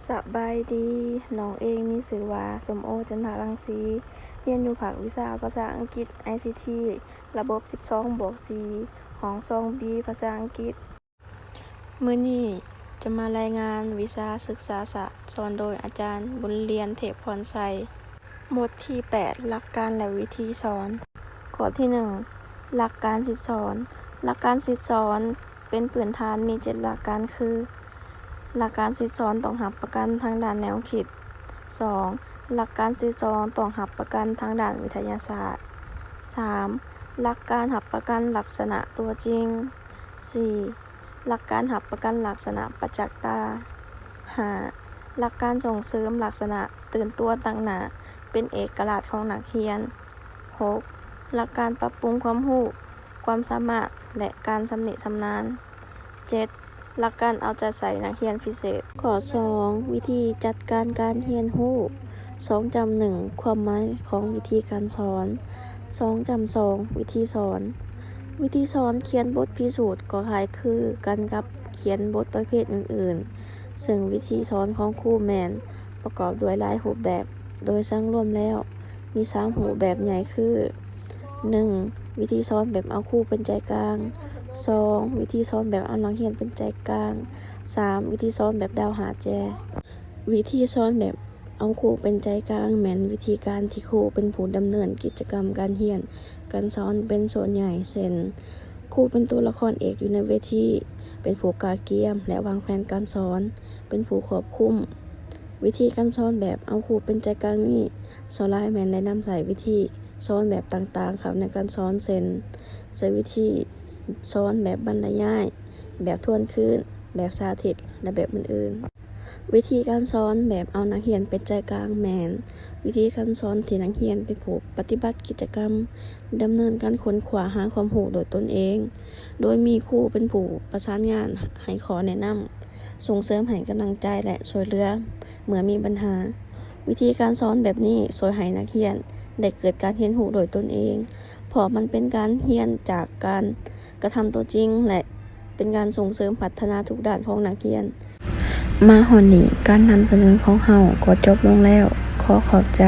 ສະບາຍດີ, ນ້ອງເອງມີຊື່ວ່າ ສົມໂອ ຈັນທະລັງສີ, ຮຽນຢູ່ພາກວິຊາພາສາອັງກິດ ໄອຊີທີ ລະບົບສິບສອງບວກສີ່ ຫ້ອງສອງບີ ພາສາອັງກິດ. ມື້ນີ້ຈະມາລາຍງານວິຊາສຶກສາສາດ ສອນໂດຍອາຈານ ບຸນລຽນ ເທບພອນໄຊ. ບົດທີແປດ ຫຼັກການ ແລະ ວິທີສອນ. ຂໍ້ທີໜຶ່ງ ຫຼັກການສິດສອນ. ຫຼັກການສິດສອນເປັນພື້ນຖານມີເຈັດຫຼັກການຄື: ຫຼັກການສິດສອນຕ້ອງຮັບປະກັນທາງດ້ານແນວຄິດ. ສອງ ຫຼັກການສິດສອນຕ້ອງຮັບປະກັນທາງດ້ານວິທະຍາສາດ. ສາມ ຫຼັກການຮັບປະກັນລັກສະນະຕົວຈິງ. ສີ່ ຫຼັກການຮັບປະກັນລັກສະນະປະຈັກຕາ. ຫ້າ ຫຼັກການສົ່ງເສີມລັກສະນະຕື່ນຕົວຕັ້ງໜ້າເປັນເອກະລາດຂອງນັກຮຽນ. ຫົກ ຫຼັກການປັບປຸງຄວາມຮູ້, ຄວາມສາມາດ ແລະ ການຊຳນິຊຳນານ. ເຈັດ ຫຼັກການເອົາໃຈໃສ່ນັກຮຽນພິເສດ. ຂໍ້ສອງ ວິທີຈັດການການຮຽນຮູ້. ສອງຈ້ຳໜຶ່ງ ຄວາມໝາຍຂອງວິທີການສອນ. ສອງຈ້ຳສອງ ວິທີສອນ. ວິທີສອນຂຽນບົດພິສູດກໍຄ້າຍຄືກັນກັບຂຽນບົດປະເພດອື່ນໆ, ເຊິ່ງວິທີສອນຂອງຄູແມ່ນປະກອບດ້ວຍຫຼາຍຮູບແບບ, ໂດຍສັງລວມແລ້ວມີສາມຮູບແບບໃຫຍ່ຄື: ໜຶ່ງ ວິທີສອນແບບເອົາຄູເປັນໃຈກາງ. ສອງ ວິທີສອນແບບເອົານັກຮຽນເປັນໃຈກາງ. ສາມ ວິທີສອນແບບດາວຫ້າແຈ. ວິທີສອນແບບເອົາຄູເປັນໃຈກາງ ແມ່ນວິທີການທີ່ຄູເປັນຜູ້ດຳເນີນກິດຈະກຳການຮຽນການສອນເປັນສ່ວນໃຫຍ່ ເຊັ່ນ ຄູເປັນຕົວລະຄອນເອກຢູ່ໃນເວທີ, ເປັນຜູ້ກະກຽມ ແລະ ວາງແຜນການສອນ, ເປັນຜູ້ຄວບຄຸມ. ວິທີການສອນແບບເອົາຄູເປັນໃຈກາງນີ້ ສ່ວນຫຼາຍແມ່ນໄດ້ນຳໃຊ້ວິທີສອນແບບຕ່າງໆເຂົ້າໃນການສອນ ເຊັ່ນ ໃຊ້ວິທີສອນແບບບັນລະຍາຍ, ແບບທວນຄືນ, ແບບສາທິດ ແລະ ແບບອື່ນໆ. ວິທີການສອນແບບເອົານັກຮຽນເປັນໃຈກາງ ແມ່ນວິທີການສອນທີ່ນັກຮຽນເປັນຜູ້ປະຕິບັດກິດຈະກຳ, ດຳເນີນການຄົ້ນຄວ້າຫາຄວາມຮູ້ໂດຍຕົນເອງ, ໂດຍມີຄູເປັນຜູ້ປະສານງານໃຫ້ຂໍ້ແນະນຳ, ສົ່ງເສີມໃຫ້ກຳລັງໃຈ ແລະ ຊ່ວຍເຫຼືອເມື່ອມີບັນຫາ. ວິທີການສອນແບບນີ້ຊ່ວຍໃຫ້ນັກຮຽນໄດ້ເກີດການຮຽນຮູ້ໂດຍຕົນເອງ, ເພາະມັນເປັນການຮຽນຈາກການກະທຳຕົວຈິງ ແລະ ເປັນການສົ່ງເສີມພັດທະນາທຸກດ້ານຂອງນັກຮຽນ. ມາຮອດນີ້ ການນຳສະເໜີຂອງເຮົາກໍຈົບລົງແລ້ວ. ຂໍຂອບໃຈ.